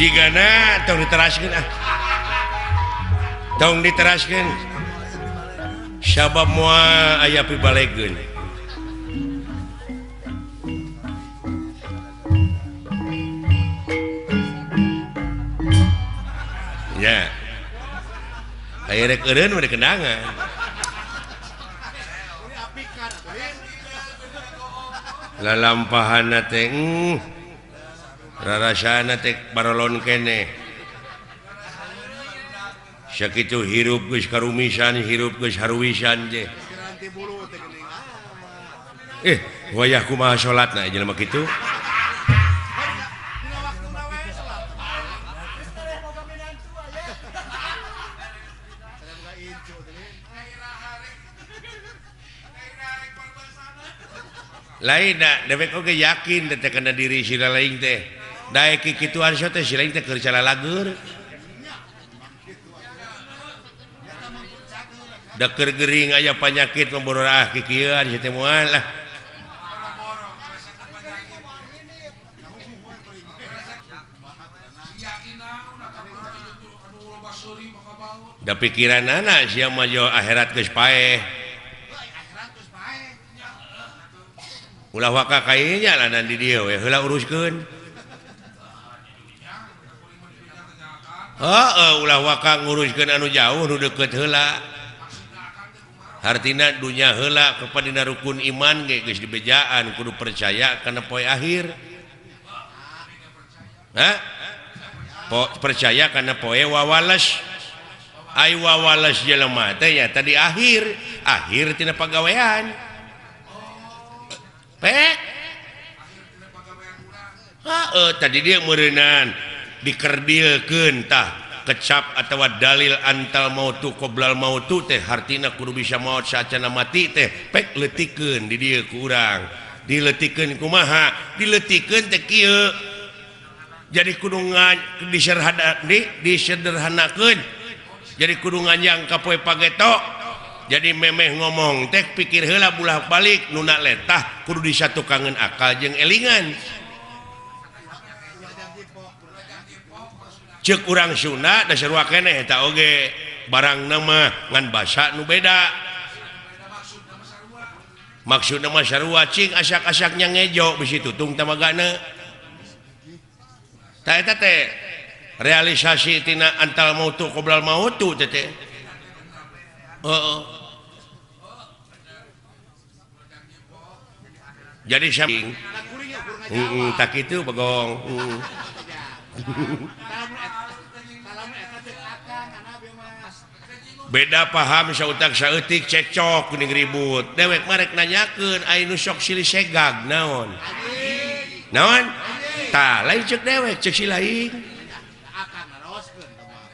Jigana tong diteraskeun ah. Tong diteraskeun. Sabab moal aya pibalegeun. Nya. Aya rek eureun mah kenangan. Lalampahana teh rarasana teh barolon keneh. Sakitu hirup geus karumisan, hirup geus haruwisan teh. Wayah kumaha salatna jelema kitu? Lain da dewek oge yakin teh kana diri sila lain teh. Daek kikituan so teh sila teh keur calalager. Da keur gering aya panyakit membororah kikieuan si teh moal lah. Da pikiranana sia mah jo akhirat geus paeh. Ulah waka kainya lanan di dieu we heula uruskeun. Heeh, ulah waka nguruskeun anu jauh nu deukeut heula. Hartina dunya heula kepada rukun iman ge geus dibejaan kudu percaya kana poe akhir. Hah? Percaya kana poe wawales. Ai wawales jelema teh nya tadi akhir, akhir tina pagawean. Pek. Heeh, tadi dia meureunan dikerdilkeun tah kecap atawa dalil antal mautu qoblal mautu teh hartina kudu bisa maot saacana mati teh pek leutikeun di dieu ku urang. Dileutikeun kumaha? Dileutikeun teh kieu. Jadi kudu disederhanakeun. Jadi kudu nganjang ka poe pageto. Jadi memeh ngomong teh pikir heula bulah balik nuna letah kudu disatukangeun akal jeung elingan. Ceuk urang Sunda da sarua keneh eta oge barang nama ngan basa nu beda. Maksudna mah sarua cing asak-asaknya ngejo bisi tutung tamagana. Tah eta teh realisasi tina antal mautu qoblal mautu teh teh. Heeh. Jadi samping tak kitu bagong. Beda paham sautak saeutik cekcok geuning ribut. Dewek mah rek nanyakeun ai nu sok silih segag naon? Naon? Tah lain ceuk dewek ceuk si lain.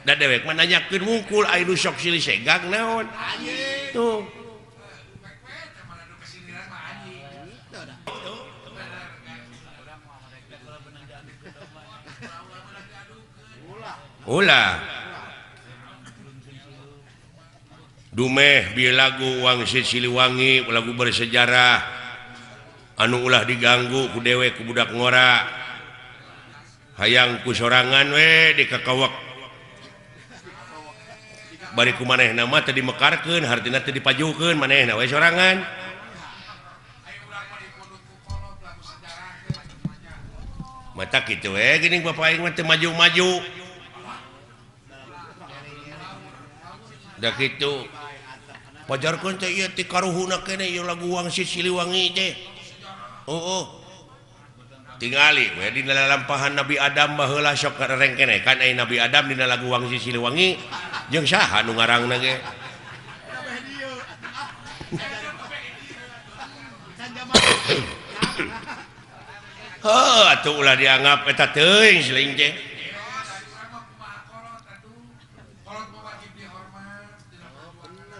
Da dewek mah nanyakeun wungkul ai nu sok silih segag naon? Tuh. Ulah. Dumeh bi lagu Wangsit Siliwangi lagu bersejarah anu ulah diganggu ku dewek ku budak ngora hayang ku sorangan we dikakawak bari ku manehna mah teu dimekarkeun hartina teu dipajukeun manehna we sorangan mata kitu we geuning bapak aing mah teu maju-maju da kitu pajarkeun teh ieu ti karuhuna keneh ieu lagu Wangsit Siliwangi teh. Oh. Tingali we dina lalampahan Nabi Adam baheula sok rengkene kan ai Nabi Adam dina lagu Wangsit Siliwangi jeung saha nu ngarangna ge. Heuh atuh ulah dianggap eta teuing siling teh.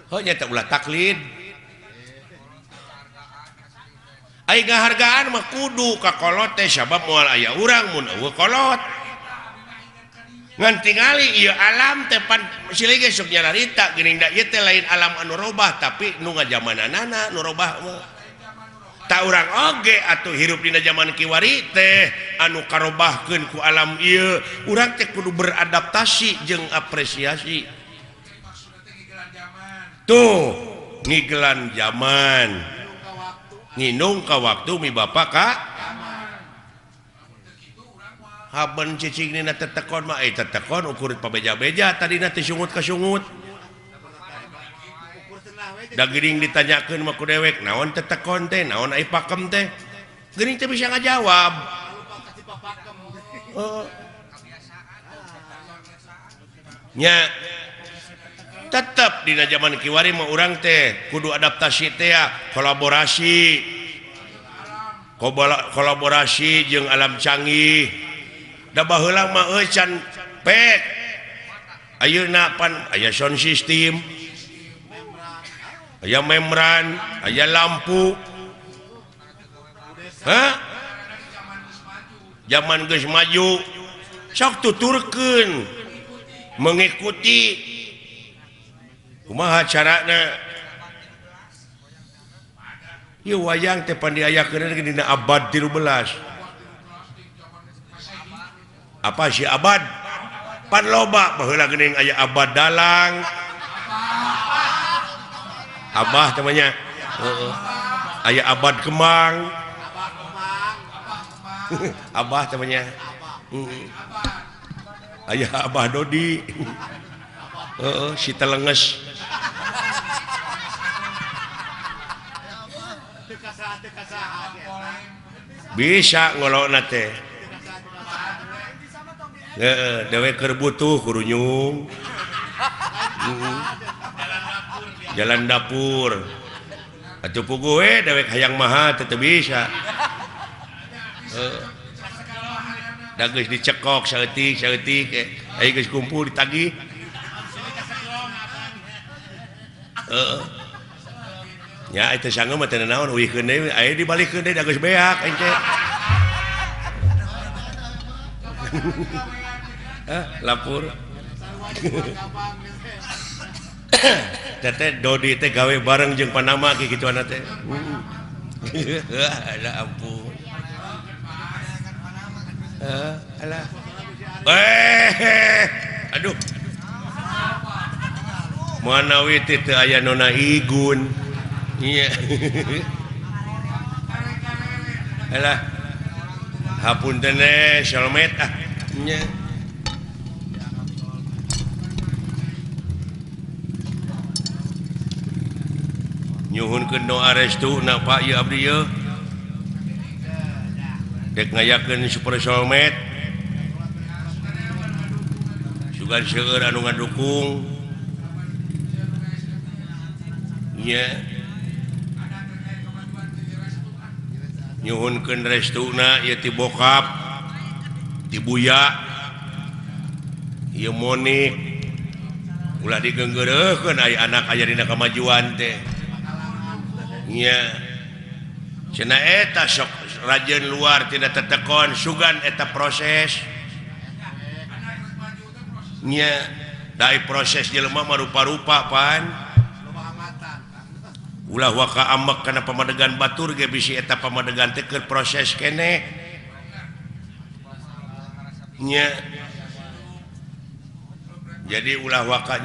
Heuh nya teh ulah taklid. Ai ngahargaan mah kudu ka kolot teh sabab moal aya urang mun eueuh kolot. Ngan tingali ieu alam teh pan silih ge sok nyararita geuning da ieu teh lain alam anu robah tapi nu ngajamananana nu robah mah. Tak urang oge atuh hirup dina zaman kiwari teh anu karobahkeun ku alam ieu, urang teh kudu beradaptasi jeung apresiasi. Tuh ngigelan zaman, nginung ka waktu mi bapak ka haben cicing dina tetekon mah tetekon ukur pabeja-beja tadina teh sungut ka sungut. Da geuning ditanyakeun mah ku dewek naon tetekon teh naon ai pakem teh geuning teh bisa ngajawab. Nya tetep dina zaman kiwari mah urang teh kudu adaptasi teh kolaborasi. Kolaborasi jeung alam canggih. Da baheula mah euy can pek. Ayeuna pan aya sound system, aya membran, aya lampu. Hah? Zaman geus maju sok tuturkeun mengikuti kumaha carana. Ieu wayang teh pan diayakeun dina abad 13. Apa sih abad? Pan loba baheula geuning aya abad dalang. Abah temannya. Heeh. Aya abad kemang. Abah temannya. Heeh. Aya Abah Dodi. Heeh, si telenges. Bisa ngolokna teh. Heeh, dewek keur butuh kurunyung. Jalan dapur. Atuh puguh we dewek hayang maha teh teu bisa. Heeh. Da geus dicekok saeutik saeutik aya geus kumpul ditagih. Heeh. Nya eta sange mah teu naon uihkeun deui aya dibalikeun deui da geus beak aing teh. Lapur. Teteh Dodi teh gawe bareng jeung Panama ki kituana teh. Alah ampun. Alah. Aduh. Manawi teh teu aya nona Igun. Iya. Alah. Hapunten teh solmet ah. Nya. Nyuhunkeun doa restu na Pak ieu abdi ieu. Dek ngayakeun super solmet. Sugan seueur anu ngadukung. Nya. Nyuhunkeun restuna ieu ti bokap, ti buya. Ieu Monik. Ulah digeunggeureuhkeun aya anak aya dina kamajuan teh. Nya. Cenah eta sok rajin luar tidak tetekon sugan eta proses. Nya, dai proses jelema mah rupa-rupa pan. Ulah waka ambek kana pamadegan batur ge bisi eta pamadegan teh keur proses keneh. Nya. Jadi ulah waka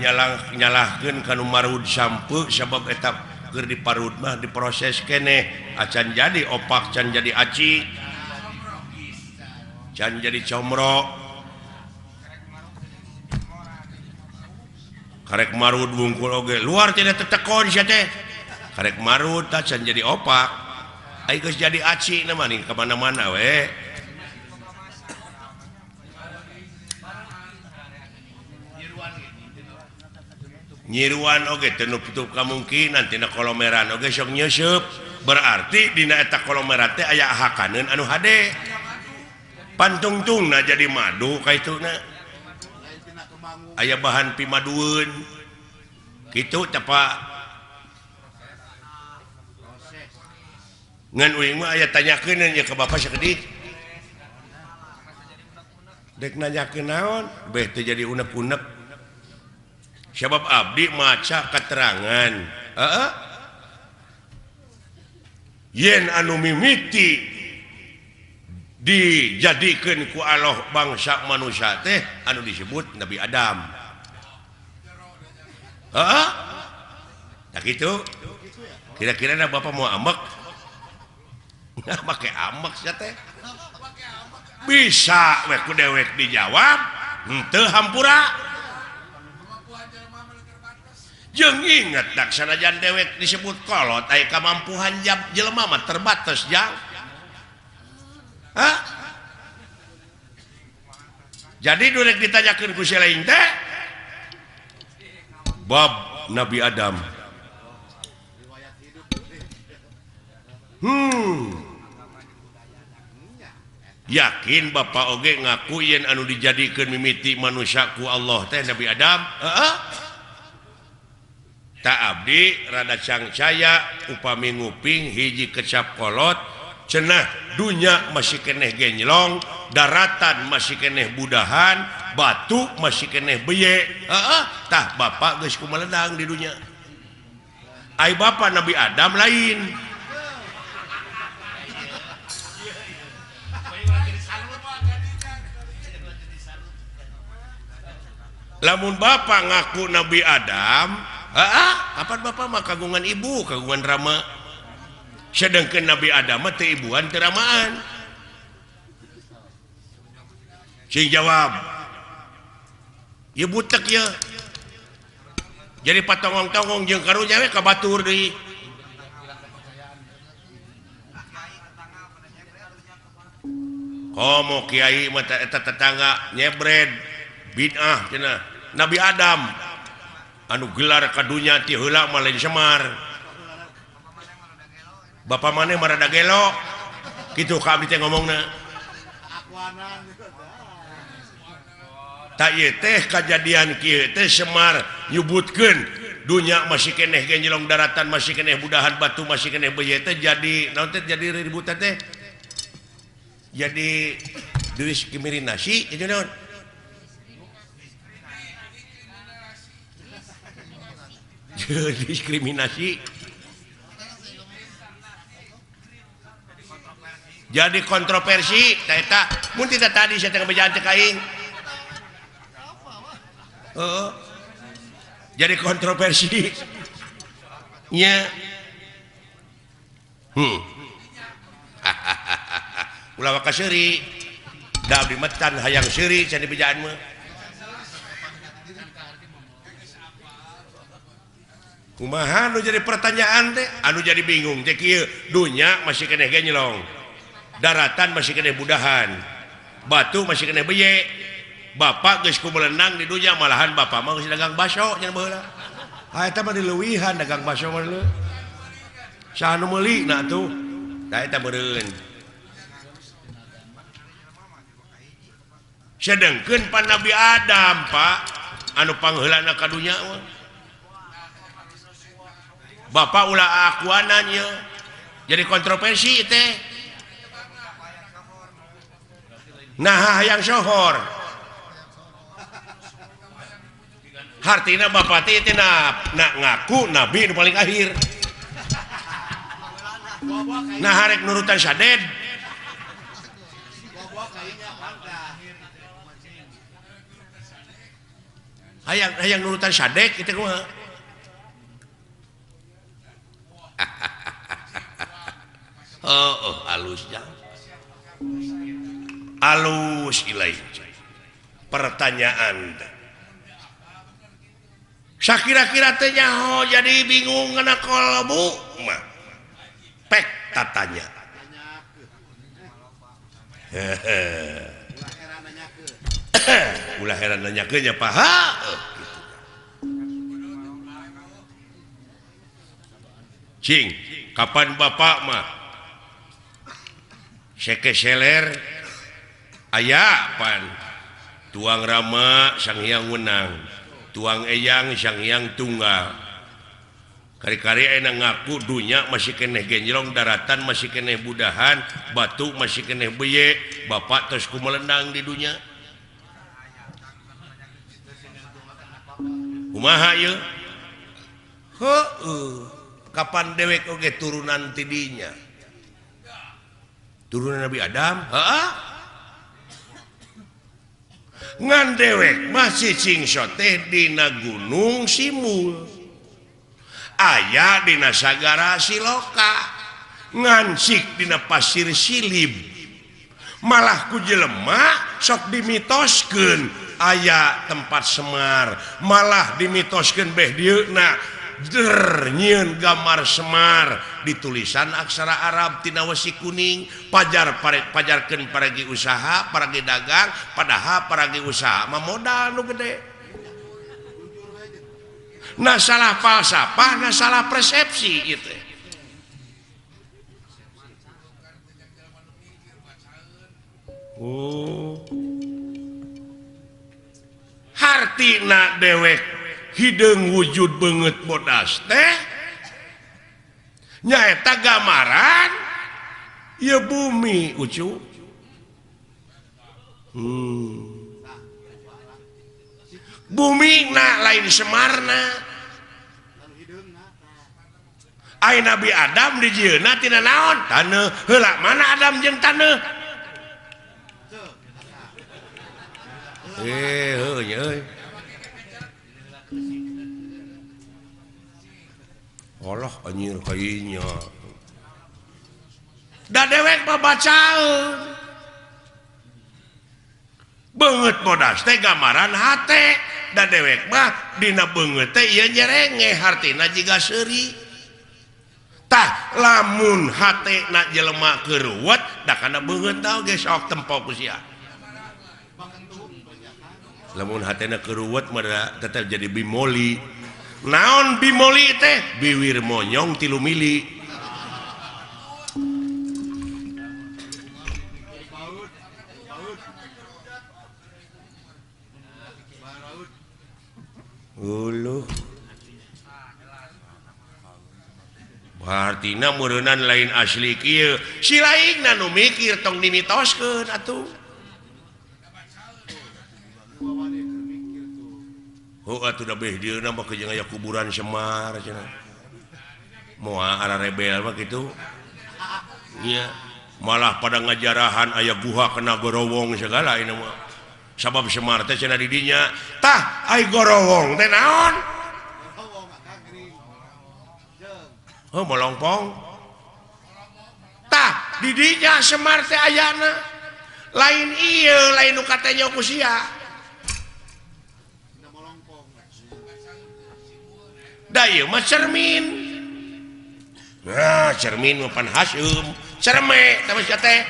nyalahkeun ka nu marud sampeu sabab eta keur diparud mah diproses keneh acan jadi opak can jadi aci can jadi comro karek marud wungkul oge luar tidak tetekon sia teh karek marud tah can jadi opak ai geus jadi aci na mah ning ka mana-mana we. Nyiruan oge teu nutup kamungkinan tina kolomeran oge sok nyeuseub berarti dina eta kolomeran teh aya hakaneun anu hade pantungtungna jadi madu kaituna aya bahan pimadueun kitu teh Pak. Ngan uing mah aya tanyakeun nya ka bapak sakedik dek nanyakeun naon beh teu jadi unek-unek. Sebab abdi maca keterangan. Heeh. Yen anu mimiti dijadikeun ku Allah bangsa manusia teh anu disebut Nabi Adam. Heeh. Tak kitu. Kira-kira na bapak mau ambek? Nah, make ambek sia teh. Bisa we ku dewek dijawab, henteu hampura. Jeung inget dak sanajan dewek disebut kolot aya kamampuhan jelema mah terbatas jang. Hah? Jadi durek ditanyakeun ku si lain teh bab Nabi Adam. Yakin bapak oge ngaku yen anu dijadikeun mimiti manusia ku Allah teh Nabi Adam? Heeh. Tak abdi rada cangcaya upami nguping hiji kecap kolot cenah dunya masih keneh genjlong, daratan masih keneh budahan, batu masih keneh beye. Heeh, tah bapak geus kumaledang di dunya. Ai bapak Nabi Adam lain. Lamun bapak ngaku Nabi Adam, heeh, kapan bapak mah kagungan ibu, kagungan rama. Sedangkan Nabi Adam mah teu ibuan teu ramaan. Sing jawab. Ieu butek ye. Jadi patongong-tongong jeung karunya we ka batur deui. Komo kiai mah eta tetangga nyebred bid'ah cenah. Nabi Adam anu gelar ka dunya ti heula mah lain Semar. Bapak maneh mah rada gelo. Kitu ka abdi teh ngomongna. Tak ieu teh kajadian kieu teh Semar nyebutkeun dunya masih keneh genjelong, daratan masih keneh budahan, batu masih keneh beuye teh jadi naon teh jadi ributan teh. Jadi diskriminasi itu naon? Diskriminasi. Jadi kontroversi eta mun tidak tadi saya teh bejaan cek aing. Heeh. Jadi kontroversi. Nya. Ulah waka seuri. Da abdi metan hayang seuri cenah bejaan mah. Kumaha nu jadi pertanyaan teh? Anu jadi bingung teh kieu, dunya masih keneh genjlong. Daratan masih keneh budahan. Batu masih keneh beye. Bapak geus kumelenang di dunya malahan bapak mah geus dagang baso nya baheula. Ha eta mah dileuwihan dagang baso mah leuh. Saha nu meuli na atuh? Da eta meureun. Sedengkeun pan Nabi Adam, Pak, anu pangheulana ka dunya mah. Bapak ulah akuanan ye. Jadi kontroversi teh. Nah hayang sohor. Hartina bapak teh teh na ngaku nabi nu paling akhir. Nah harek nurutan saded. Hayang hayang nurutan sadek kitu kumaha? Oh, oh alus jang. Alus ilai. Pertanyaan. Sakira-kira teh nyaho jadi bingung ngana kolbu mah. Pek tatanya. Ulah heran nanyakeun nya Pak. Cing, kapan bapak mah sekeseler aya pan tuang rama sang hyang wenang, tuang eyang sang hyang tunggal. Kari-kari enak ngaku dunya masih keneh genjlong, daratan masih keneh budahan, batu masih keneh beye, bapak terus kumelendang di dunya. Kumaha ieu? Heueuh, kapan dewek oge turunan ti dinya. Turunan Nabi Adam, heeh. Ngan dewek mah cicing teh dina Gunung Simul. Aya dina Sagara Siloka. Ngancik dina Pasir Silib. Malah ku jelema sok dimitoskeun aya tempat Semar, malah dimitoskeun beh dieuna nyieun gambar Semar ditulisan aksara Arab tina wesi kuning pajar pajarkeun paragi usaha paragi dagang padahal paragi usaha mah modal nu gede. Nah salah falsafah, nah salah persepsi ieu teh. Oh. Hartina dewek hideung wujud beungeut bodas teh nyaeta gambaran ieu bumi ucu. Bumi na lain Semarna. Ai Nabi Adam dijieunna tina naon? Taneuh. Heula mana Adam jeung taneuh? Heuh nya euy. Allah anjir kayaknya. Da dewek mah bacaeun. Beungeut bodas teh gambaran hate. Da dewek mah dina beungeut teh ieu nyerenge hartina jiga seuri. Tah lamun hatena jelema keur ruwet da kana beungeut oge sok tempo ku sia. Lamun hatena keur ruwet mah tetep jadi bimoli. Naon bimoli teh? Biwir monyong 3 mili. Uluh. Hartina meureunnan lain asli kieu. Si laingna nu mikir tong dimitoskeun atuh. Oh atuh da beh dieuna mah jeung aya kuburan Semar cenah. Moal ara rebel mah kitu. Nya malah pada ngajarahan aya guha kena gorowong segala ini mah. Sabab Semar teh cenah di dinya. Tah ai gorowong teh naon? Oh molongpong. Tah di dinya Semar teh ayana. Lain ieu lain nu katanya ku sia. Da ieu mah cermin. Nah, cermin mah pan haseum. Cerme teh mah sia teh.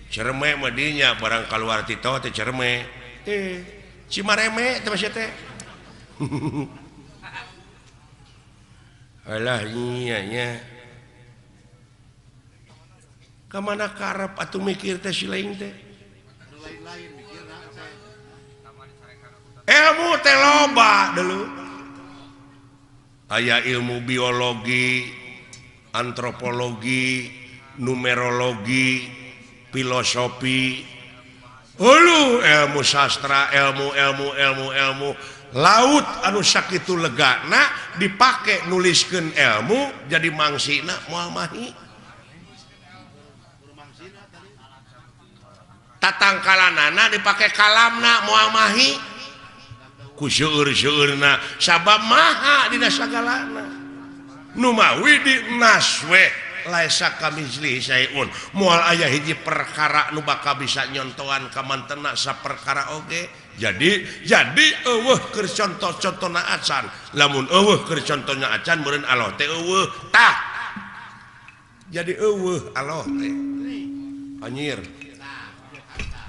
Cerme mah dinya barang kaluar ti tol teh cerme. Teh cimareme teh mah sia teh. Alah nya nya. Ka mana karep atuh mikir teh si lain teh. Ilmu teh loba dulu. Aya ilmu biologi, antropologi, numerologi, filosofi, hulu ilmu sastra, ilmu ilmu ilmu ilmu laut anu sakitu legana dipake nuliskeun ilmu jadi mangsina moal mahi. Tatangkalanana dipake kalamna moal mahi ku seueur-seueurna sabab maha dina sagalana. Nu mawi di naswe laisa kamitslihi syai'un moal aya hiji perkara nu bakal bisa nyontoan ka mantena saperkara oge. Jadi eueuh keur contoh-contona acan. Lamun eueuh keur contohna acan meureun Allah teh eueuh. Tah jadi eueuh Allah teh anjir.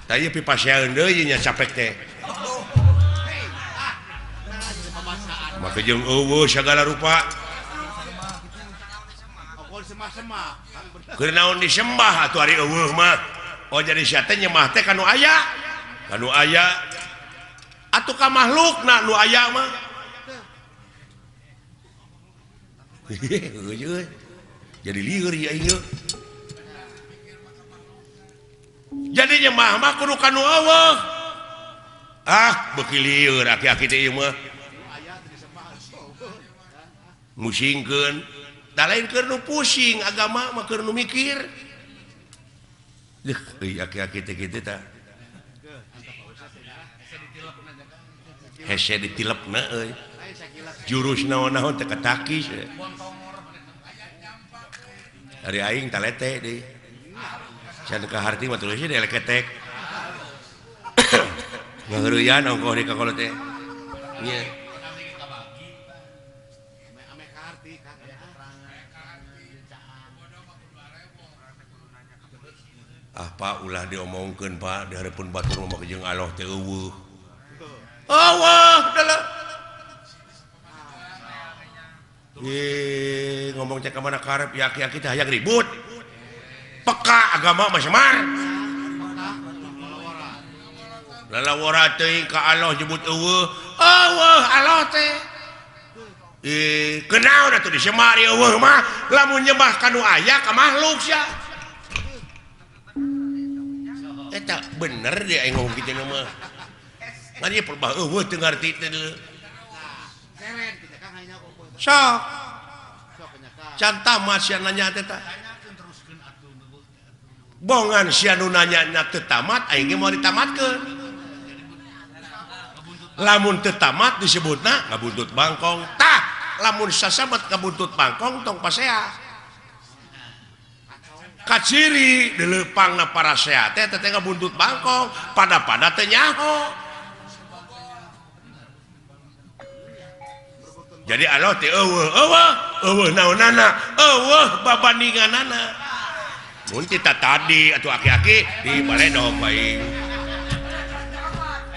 Tah ieu pipasean deui nya capek teh. Maka jeung eueuh sagala rupa. Keur naon disembah atuh ari eueuh mah. Oh jadi sia teh nyembah teh ka nu aya. Ka nu aya. Atuh ka makhlukna nu aya mah. Jadi lieur ieu aing. Jadi nyembah mah kudu ka nu eueuh. Ah beuki lieur aki-aki teh ieu mah. Musingkeun da lain keur nu pusing agama mah keur nu mikir. Deuh euy aki-aki teh kitu tah. Hese ditilepna euy. Jurus naon-naon teh katakis. Ari aing talete deui. Can kaharti mah terus dieleketek. Ngaheureuyan ongkoh di kakolot teh. Nya. Ah Pak ulah diomongkeun Pak di hareupeun batur mah jeung Allah teh eueuh. Eueuh dalah. Ye ngomong cek ka mana karep ya aki-aki teh hayang ribut. Peka agama mah semar. Lalawara teuing ka Allah nyebut eueuh. Eueuh Allah teh. Kenaon atuh disemar eueuh mah lamun nyembah ka nu aya ka makhluk sia. Eta bener dia aing ngomong kitu mah. Ngan ieu perbah eueuh teu ngarti teh deuleu. Sok. Can tamat sia nanya teh tah. Bongan sia nu nanya nya teu tamat aing ge moal ditamatkeun. Lamun teu tamat disebutna ngabuntut bangkong. Tah, lamun sasabat ngabuntut bangkong tong pasea. Kaciri dileupangna parasea teh teh ngabuntut bangkong, pada-pada teu nyaho. Jadi Allah teh eueuh, eueuh, eueuh naonana, eueuh babandinganana. Mun ti tadi atuh aki-aki di baledog bae.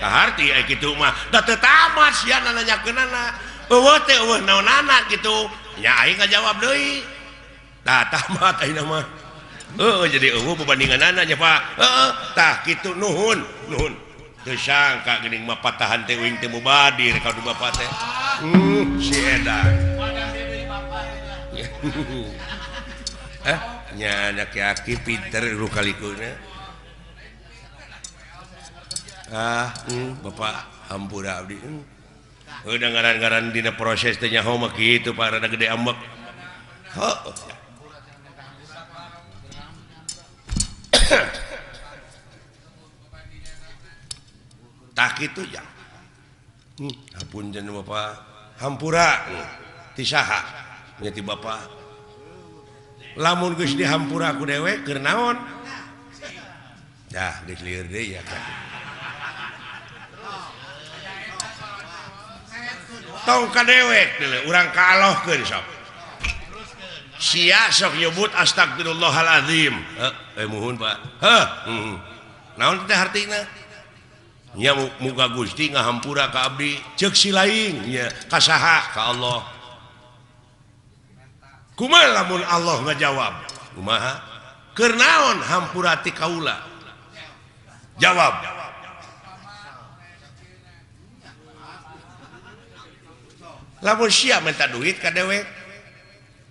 Kaharti ai kitu mah da teu tamat sia nanyakeunana. Eueuh teh eueuh naonana kitu. Nya aing ngajawab deui. Tah tamat ayeuna mah. Heeh jadi eueuh babandinganana nya Pak. Heeh tah kitu nuhun, nuhun. Teu sangka geuning mah patahan teh uing teh mubadir ka du bapa teh. Si edan. Nya aki-aki pinter lu kalikuna. Ah, Bapak hampura abdi. Udah ngaran-ngaran dina proses teh nyaho mah kitu Pak rada gede ambek. Heuh. Tah kitu ya. Hapunten Bapak. Hampura ti saha? Nya ti Bapak. Lamun geus dihampura ku dewek keur naon? Dah geus lieur deui ya kan. Tong ka dewek deuleu urang ka Allahkeun sok. Sia sok nyebut astagfirullahalazim. Heuh, muhun Pak. Heuh, Naon teh hartina? Nya muga Gusti ngahampura ka abdi, ceuk si lain nya ka saha? Ka Allah. Kumaha lamun Allah ngajawab? Kumaha? Keur naon hampura ti kaula? Jawab. Lamun sia minta duit ka dewek,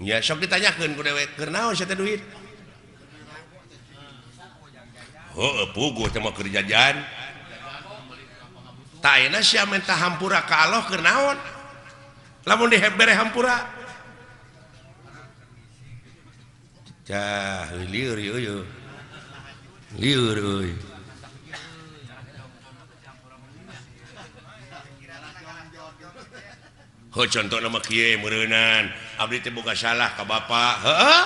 nya sok ditanyakeun ku dewek, keur naon sia teh duit? Heueuh puguh teh mah keur jajan. Tah ayeuna sia minta hampura ka Allah keur naon? Lamun dibere hampura. Cah lieur ieu. Lieur euy. Heuh contona mah kieu meureunan, abdi teh boga salah ka bapa. Heueuh.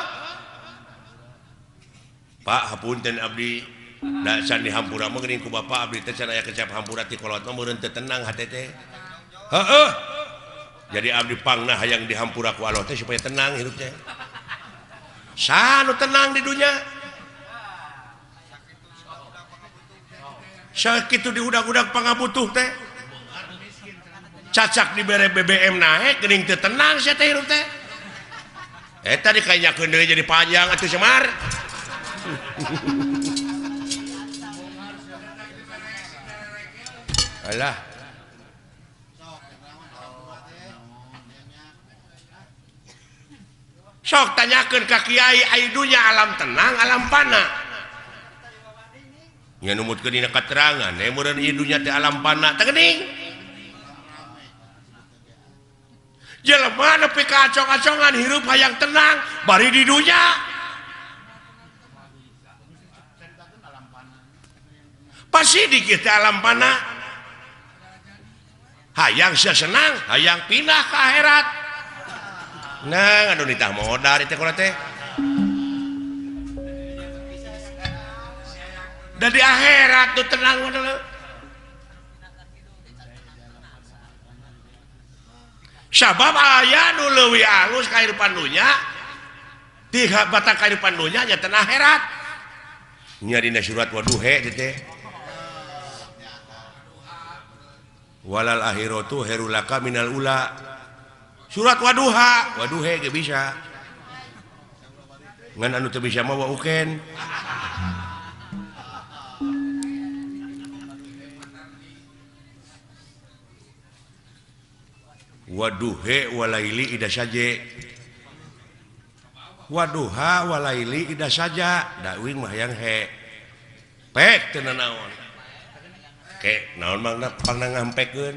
Pak hapunten abdi. Da can dihampura mah geuning ku bapa abdi teh can aya kecap hampura ti kolot mah meureun teu tenang hate teh. Heueuh. Jadi abdi pangna hayang dihampura ku Allah teh supaya tenang hirup teh. Saha nu tenang di dunya? Sakitu diudag-udag pangabutuh teh. Cacak dibere BBM naek geuning teu tenang sia teh hirup teh. Eta dikainyakeun deui jadi panjang atuh Semar. Alah. Sok tanyakeun ka kiai ai dunya alam tenang alam pana. Nya numutkeun dina katerangan meureun ieu dunya teh alam pana teh geuning. Jelema nepi ka acong-acongan hirup hayang tenang bari di dunya. Pasti di kita alam pana. Hayang sia senang, hayang pindah ke akhirat. Nah, anu nitah modal teh kula teh. Da di akhirat tuh tenang mah. Sabab aya nu leuwih alus kahirupan dunya, ti batang kahirupan dunya nya teh akhirat. Nya dina surat waduhe teh. Walal akhiratu khairul laka minal ula. Surat waduha, waduhe ge bisa. Ngan anu teu bisa mah wa uken. Waduhe walaili ida saje. Waduha walaili ida saja. Da uing mah hayang he. Pek teu nanaon. Ke naon mangna pangna ngampekeun.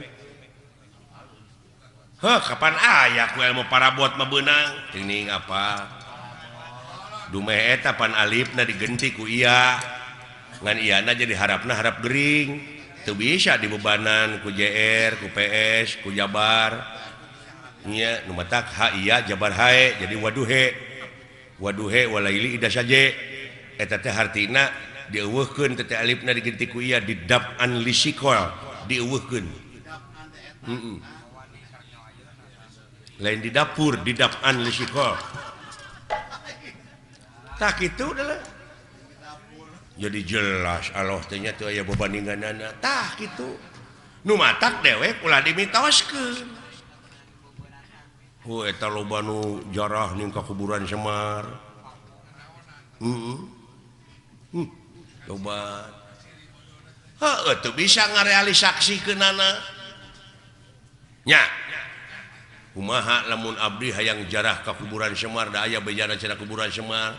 Heuh kapan aya ku ilmu parabot mah beunang. Teuing apa? Dumeh eta pan alifna digenti ku iya. Ngan iyana jadi harapna harap gering. Teu bisa dibebanan ku JR, ku PS, ku Jabar. Nya nu matak ha iya Jabar hae jadi waduhe. Waduhe walaili ida saje. Eta teh hartina dieuweuhkeun teh alifna digenti ku iya didap'an lisikol, dieuweuhkeun. Heeh. Lain di dapur didap'an lisikol. Tah kitu adalah. Jadi jelas Allah teh nya teu aya bebandinganana. Tah kitu. Nu matak dewek ulah dimitoskeun. Hu eta loba nu jarah ning ka kuburan Semar. Heeh. Loba. Heuh teu bisa ngarealisaksikeunana. Nya. Kumaha lamun abdi hayang jarah ka kuburan Semar da aya bejana cenah kuburan Semar.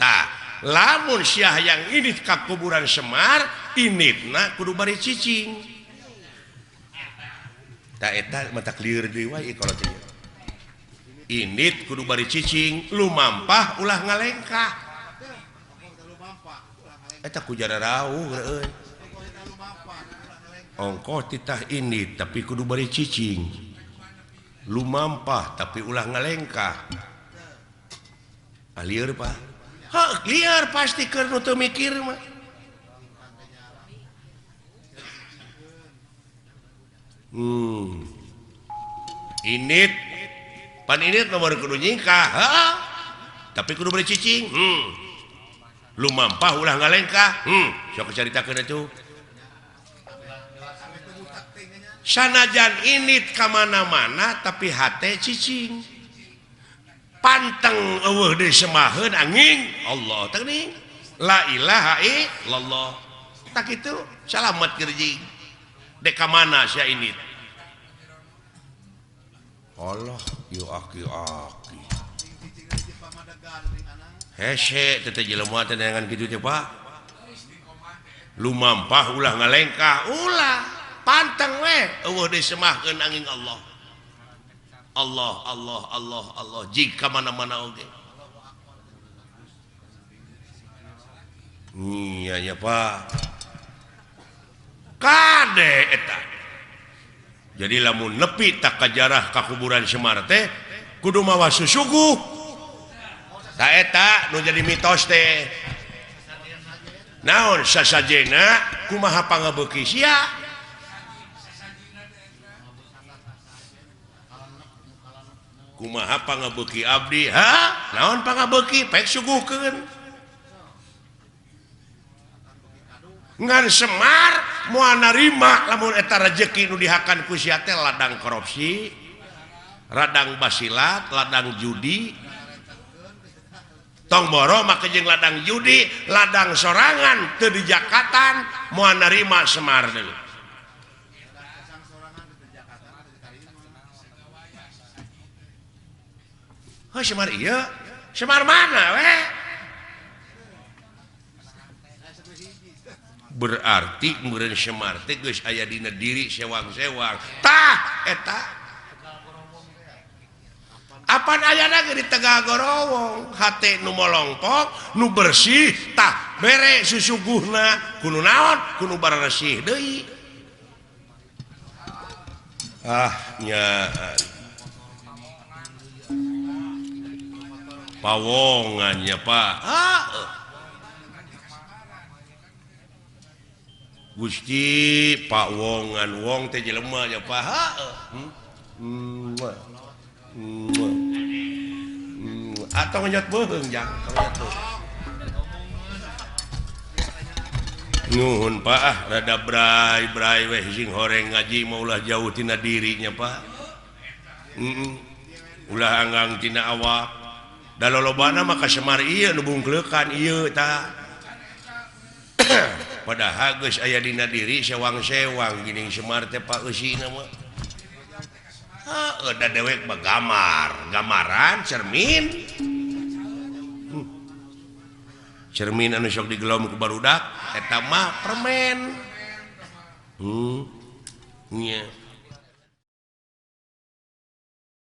Tah, lamun sia hayang indit ka kuburan Semar, inditna kudu bari cicing. Tah eta mata lieur deui wae kalau teh. Indit kudu bari cicing, lumampah ulah ngalengkah. Eta ku jara rauh euy. Ongkoh titah indit tapi kudu bari cicing. Lumampah tapi ulah ngalengkah. Ah lieur Pak. Heuh lieur pasti keur nu teu mikir mah. Indit pan indit nomor kudu nyingkah, heuh. Tapi kudu bari cicing. Lumampah ulah ngalengkah. Sok caritakeun atuh. Sanajan indit ka mana-mana tapi hate cicing. Panteng eueuh deui semaheun angin Allah teh geuning. La ilaha illallah. Tak kitu salamet gerjing. Dek ka mana sia indit? Allah yu aki-aki. Hese teh jelema teh neangan kitu teh Pak. Lumampah ulah ngalengkah, ulah panteng we eueuh deui semahkeun angin Allah. Allah Allah Allah Allah jika mana-mana oge. Iya ya Pak. Kade eta. Jadi lamun nepi tak kajarah ka kuburan Semar teh kudu mawa susuguh. Ta eta nu jadi mitos teh. Naon sasajena kumaha pangabeuki sia? Kumaha pangabeuki abdi? Ha? Naon pangabeuki? Pek suguhkeun. Ngan Semar moal narima lamun eta rejeki nu dihakan ku sia teh ladang korupsi, ladang basilat, ladang judi. Tong boro make jeung ladang judi, ladang sorangan teu dijakatan moal narima Semar deui. Heuh Semar ieu, Semar mana we? Berarti meureun Semar teh geus aya dina diri sewang-sewang. Tah eta. Apan ayana ge di Tegal Gorowong hate nu molongpok nu bersih tah bere susuguhna kudu naon kudu baresih deui. Ah nya pawongan nya Pak. Ah Gusti pawongan wong teh jelema nya Pak. Atau ngenyot beuheung jang, ngenyot beuheung. Nuhun Pak, ah rada bray-bray weh sing horeng ngaji mah ulah jauh tina dirinya Pak. Ulah anggang tina awak. Da lolobana mah ka Semar ieu nu bungkleukan ieu tah. Padahal geus aya dina diri sewang-sewang geuning Semar teh Pak eusina mah. Heeh, da dewek mah gamar, gambaran cermin. Cermin anu sok digelom ku barudak eta mah permen. Nya.